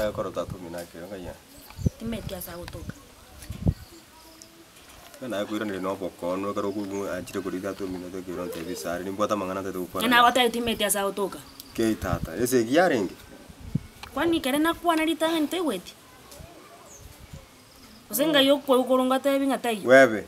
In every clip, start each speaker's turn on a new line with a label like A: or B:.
A: Ekero tata omino akire ng'ai aye?
B: Timeti ase agotoka.
A: Ekero nakoiraneria na obokoonwa ekero okoigwa ng'a achire koria tata omino otakeire ontebie isare nimbwate amang'ana ntagete gokwana
B: Onye
A: naye.
B: nagotebia timeti ase agotoka.
A: Kei tata, esegi yarenge?
B: Kwani ekere nakwana ritang'ani toigweti? Gose ng'ai okoigwa korwa ngotebi ng'a taiyo?
A: Bwebe.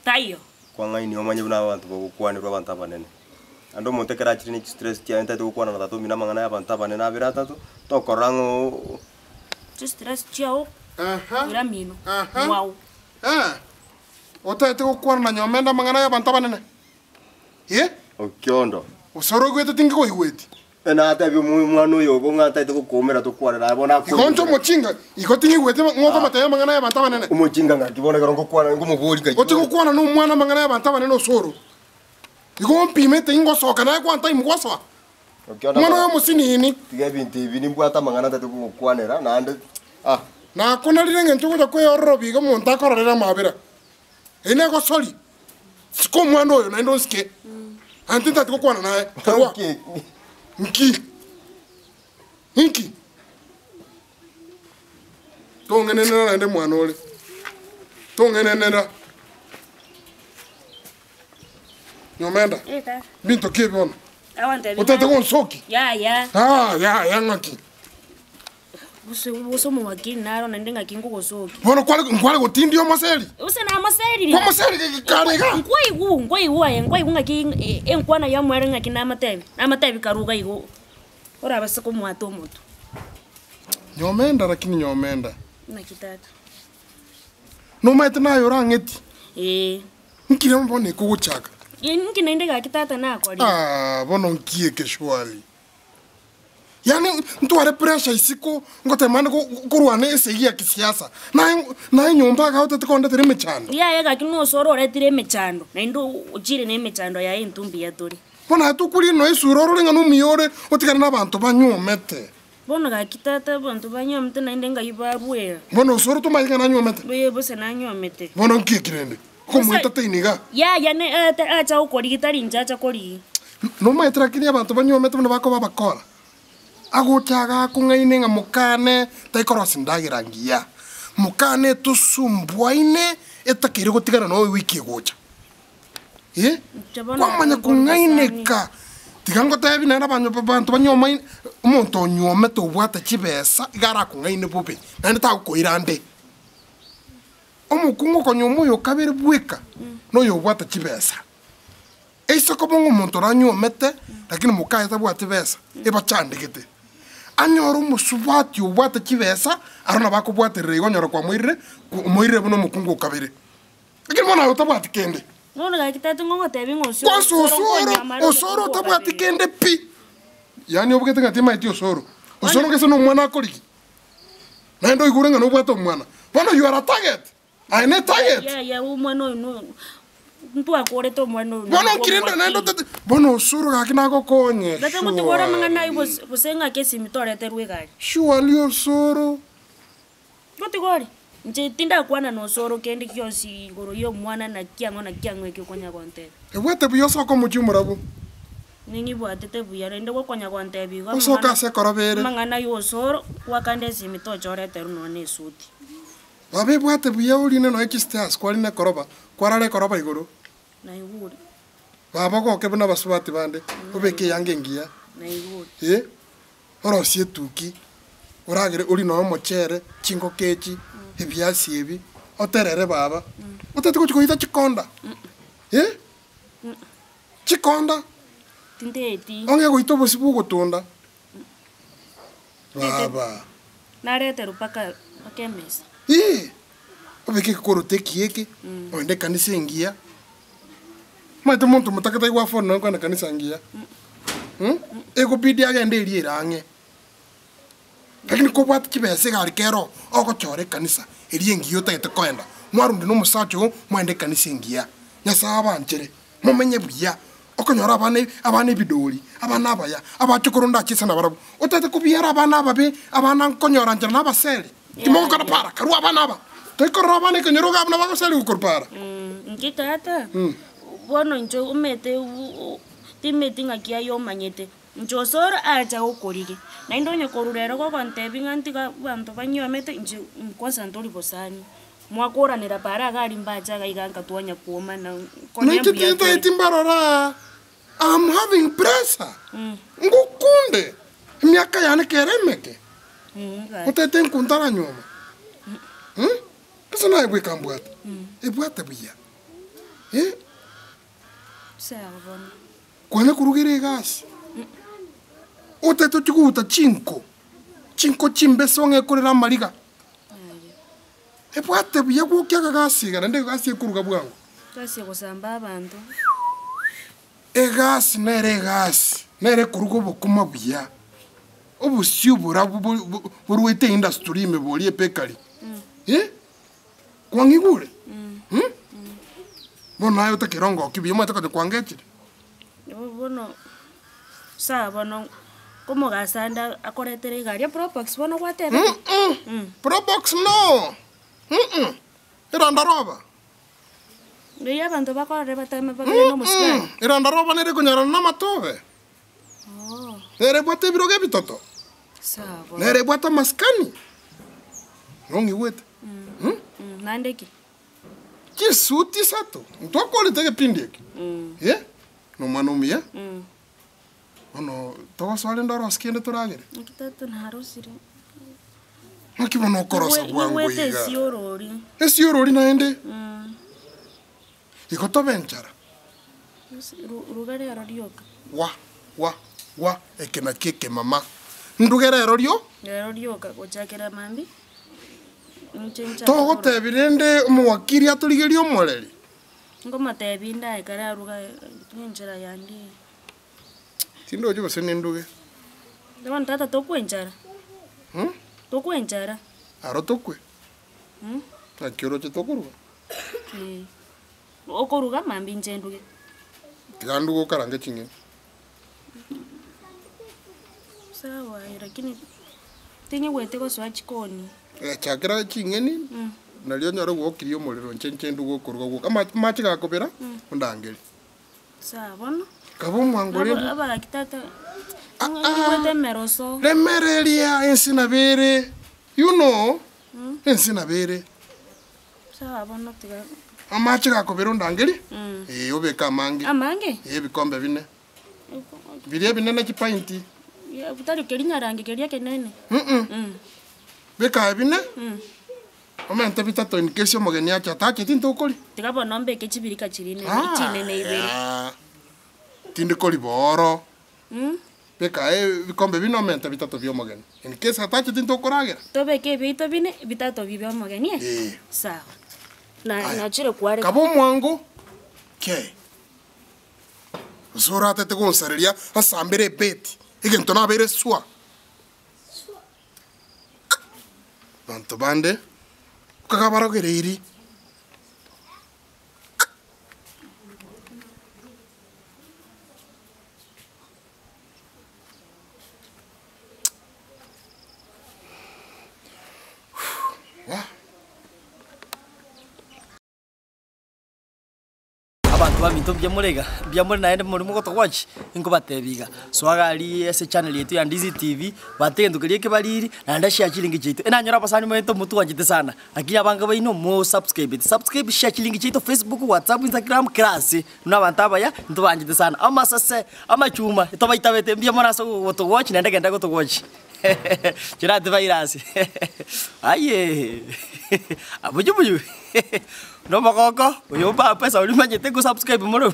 B: Taiyo.
A: Kwang'ainia omanye buna abanto bagokwanerwa abanto abanene. Naende omonto ekero achire ne chistress chiaye ntaete gokwana na tata omino amang'ana ya abanto abanene abere atato, tokorora ng'a oo.
B: Chistress chiao
C: Aha.
B: ira mino
C: Aha.
B: mwao.
C: Eh, otaete gokwana na nyomenda amang'ana y'abanto abanene? Eh?
A: Okiondo.
C: Gose oroigwete tingikoigweti?
A: Natebie omwana oyo obo ng'a ntaete gokoumera tokwane naye bono
C: Igo inche
A: akoigwera.
C: omochinga, igo ting'igweti ng'a okomotebia amang'ana y'abanto abanene.
A: Omochinga ng'aki bono ekero ngokwana nkomoboria ng'aki
C: Oche gokwana nomwana amang'ana y'abanto abanene ase oro. Igo ompimete ingosoka naye kwa time gwasoa.
A: Okiondo
C: Omwana oyo omosinini.
A: Tiga ebinto ebi nimbwate amang'ana ntaete kogokwanera naende ah.
C: Nakonarire eng'encho ogocha kweororobia iga omonto akororere amabera. Eye negosori. Sika omwana oyo naende onsike. Aye tintati gokwana naye. Karua. Nki? Inki? Tong'enenera naende mwana ore. Tong'enenera. Nyomenda.
B: Eh, tata.
C: Mbinto ki ebi bono?
B: Agontebia
C: Otete
B: ng'a-
C: gonsoki?
B: Yaya.
C: Ah, yaya ng'aki?
B: Gose gose omowakili naro naende ng'aki nkogosokia.
C: Bono kware nkware gotindia omoseri?
B: Gose namoseriri.
C: Kwamoseri kare iga?
B: Nkwaigwa, nkwaigwa aye, nkwaigwa ng'aki enkwana ya omwere ng'aki namotebi, namotebi karuga igo orabase komwata omotwe.
C: Nyomenda lakini nyomenda.
B: Naki tata?
C: Nomaete naye orang'eti?
B: Ee.
C: Nki rero bono ekogochaka?
B: Inki naende gaki tata nakorire?
C: Ah, bono nki eke surely? Yaani ntware pressure isiko ngotema ande korwana esegi ya kisiasa naye naye nyomba igaa otete kondetera emechando.
B: Yaya gaki nosore oretire emechando naende ochire na emechando yaye intwe mbuya tore.
C: Bono aye tokoria nonya esura orore ng'a nomuya ore otigane na abanto banyuomete.
B: Bono gaki tata abanto banyuomete naende ngai barwera.
C: Bono osore tomanyete ng'a nanyuomete?
B: Ee bose nanyuomete.
C: Bono nki eki rende? Okomoentertain igaa?
B: Yaya ne acha gokorigia tari inche acha korigia.
C: Nomaete rakini abanto banyuomete buna bakoba abakora, agocha iga akong'aine ng'a mokane taikorosia endagera ngiya, mokane etosumbuaine etakeire gotigana noyo ewiki egocha. Eh,
B: Inche bono
C: kwamanya
B: nabo nkobasani.
C: kong'aineka, tiga ngotebi naende abanyo abanto banyuomaine, omonto onyuomete obwate chibesa iga arakong'aine bobe, naende tagokoira ande. Omokungu okonyuoma oyo okabere bweka, noyo obwate chibesa. Eise koba ng'a omonto oranyuomete, lakini mokaye tabwati besa, ebachandegete. Anyore omosubati obwate chibesa, aro nabo akobwaterera igo onyore kwamoirire, omoirire buna omokungu o kabere. Lakini bono aye otabwati kende.
B: Bono gaki tata ngogotebia ng'a osoro
C: Kwanza
B: osoro
C: osoro,
B: nkonyuoma are
C: osoro
B: omokungu o
C: otabwati
B: kabere.
C: kende pi. Yaani obogete ng'a timaeti osoro. Osoro gese na omwana akorigia. Naende oigure ng'a nobwate omwana. Bono you are a target. Aye ne target.
B: Yaya omwana oyo no ntwakorete omwana oyo
C: Bono nkirende naende otete bono osoro gaki nagokonye
B: Tata ngotigore amang'ana ayio
C: surely.
B: gose gose ng'ake esimi toreterwe egari.
C: Surely osoro.
B: Ngotigore, inche tindakwana na osoro kende gionsi igoro ya omwana naki ang'o naki ang'o eki okonya gontebia.
C: Ebwate buya osoke omochie omorabwo.
B: Ning'ibwatete buya rende gokonya gontebia igo
C: Osoke
B: amang'ana
C: ase ekoroba ere.
B: amang'ana ya osoro, gwakande esimi tocha oreterwe nonya na esuti.
C: Baba ebwate buya orine nonya chistairs kwarina ekoroba, kwarara ekoroba igoro.
B: Naigure.
C: Baba ogoke buna abasubati bande, obeke eyanga engiya,
B: Naigure.
C: eh, orosie etuki, oragere orie nonya omochere, chingoko echi, ebiasi ebi, oterere baba, otagete gochia koita chikonda, eh, chikonda,
B: Tinteti.
C: ong'e goita obosie bwa ogotunda, Baba.
B: Nareterwe mpaka mpaka emesa.
C: Ee, obeke egekoroto ekiya eke, ogende ekanisa engiya. Omanyete omonto omotaka tari go afford nonya kogenda kanisa engiya, mh, egobidi agende eria ere ang'e. Lakini kobwate chibesa egari kere oo, ogochora ekanisa eria engiya otagete koenda, mwarunde na omosacha oo, mwende ekanisa engiya, Nyasaye abanchere. Momenye buya, okonyora abana abana ebidori, abana abaya, abachokoro ndachiese nabarabwo. Otagete kobiara abana ababe, abana nkonyora nchera nabaseri, timogokora para, karue abana aba. Toikorora abana ekenyoro iga buna bagoseriwa korwa para.
B: Inche tata, bono inche omanyete timeti ng'aki aye omanyete. Inche osoro acha gokorigia, naende onye korwa rero gogontebia ng'a ntiga abanto banyiomete inche kwanza ntori bosani. Mwakoranera para iga aria mbache iga iga nka twanya kuomana konya
C: Nainche
B: mbuya tore.
C: tintaeti mbarora, I'm having pressure, ngokunde, emiaka yane kere emeke, otaete nkuntaranyuoma, Ase naye bweka mbwate, ebwate buya, eh.
B: Sawa bono.
C: Kwanya korugera egasi, otaete ochie kouta chinko, chinko chimbese ong'e korera amariga. Ebwate buya gwokia akagasi iga naende egasi ekoruga bwango.
B: Egasi egosamba abanto.
C: Egasi nere egasi, nere ekoruga obokima buya, obosio borabu bo- bo- borwete eindustry ime boria ebakery, eh, kwang'igure? Bono aye otakeire ongoki buya omanyete konya kwangechire.
B: Bono sawa bono, komogasande akoretere egari eprobox bono gwatebete?
C: Probox no, erandaroba.
B: Riria abanto bakorire bateme bagende nomosigari.
C: Erandaroba nere ekonyarana namatobe, nere ebwate ebirogo ebitoto,
B: Sawa bono.
C: nere ebwate amasikani, nong'igwete?
B: Naende ki?
C: Chisuti isato, ntwakorete egepindi eke, eh, nomwana omuya, bono togosoa rende orosie kende toragere.
B: Naki tata narosire.
C: Naki bono okorosa bwango
B: Nigwete
C: iga?
B: esiorori.
C: Esiorori naende? Igo tobe enchara.
B: Ruga rero rioka.
C: Wa, wa, wa, eke nakio ekemama. Nduge rero rio?
B: Rero rioka gochakera mambia. Inche nchake
C: Togotebi rende omowakiri atorigerie omoreri?
B: Nkomotebi ndaye ekero aruga enchera yande.
C: Tindochi gose ninduge.
B: Bono tata tokwe enchara? Tokwe enchara?
C: Aro tokwe. Naki oroche tokoruga?
B: Eh, okoruga mambia inche nduge.
C: Tiga nduge okarange ching'eni.
B: Sawa aye lakini tinyigweti gosoa chikoni.
C: Chakera ching'eni, nario onyore gwokirie omorero inche inche nduge okoruga gwoka. Ama- amache gakobera, ondangerie.
B: Sawa bono.
C: Kaba omwango rende.
B: Abaraki tata, ng'igwete emeroso.
C: Remereria ense nabo ere, you know, ense nabo ere.
B: Sawa bono tiga.
C: Amache gakobera ondangerie, eh obeke amange.
B: Amange?
C: Eh ebikombe bine. Biria ebinene chipainti.
B: Tari keria nyarangi keria ekenene.
C: Beka aye bine. Omente bitato in case omogeni ache atacheti ntokoria.
B: Tiga bono mbeke chibirika chiria inene chinene ibere.
C: Ah, tindi kori booro. Beka aye ebikombe bine omente bitato bia omogeni in case atacheti ntokoragera.
B: Tobeke ebiaito bine, bitato bi bia omogeni eh?
C: Eh.
B: Sawa. Na
C: Aya.
B: nachire kwareka.
C: Kaba omwango kei. Gose oratete gonsareria asambere ebeti, egento nabeire swa. Abanto bande nkagabarogereirie.
D: Abanto baminto mbuya more iga, mbuya more naende more mogotogwachia, nkobatebia iga, soa iga aria ase echannel yaito ya Ndizi TV, bwata egento keria ekebariri, naende share chilinki chiaito. Enanyora abasani baito motwanchete sana, lakini abange baino mosubscribeti, subscribe share chilinki chiaito Facebook, WhatsApp, Instagram, kera ase, buna abanto abaya, ntobanchete sana. Amasase, amachuma, etobaitabete, mbuya mono ase ogotogwatchia naende genda gotogwatchia. Chiratibaire ase aye buju buju nomogoko oyo papa esauri manyete go subscribe more.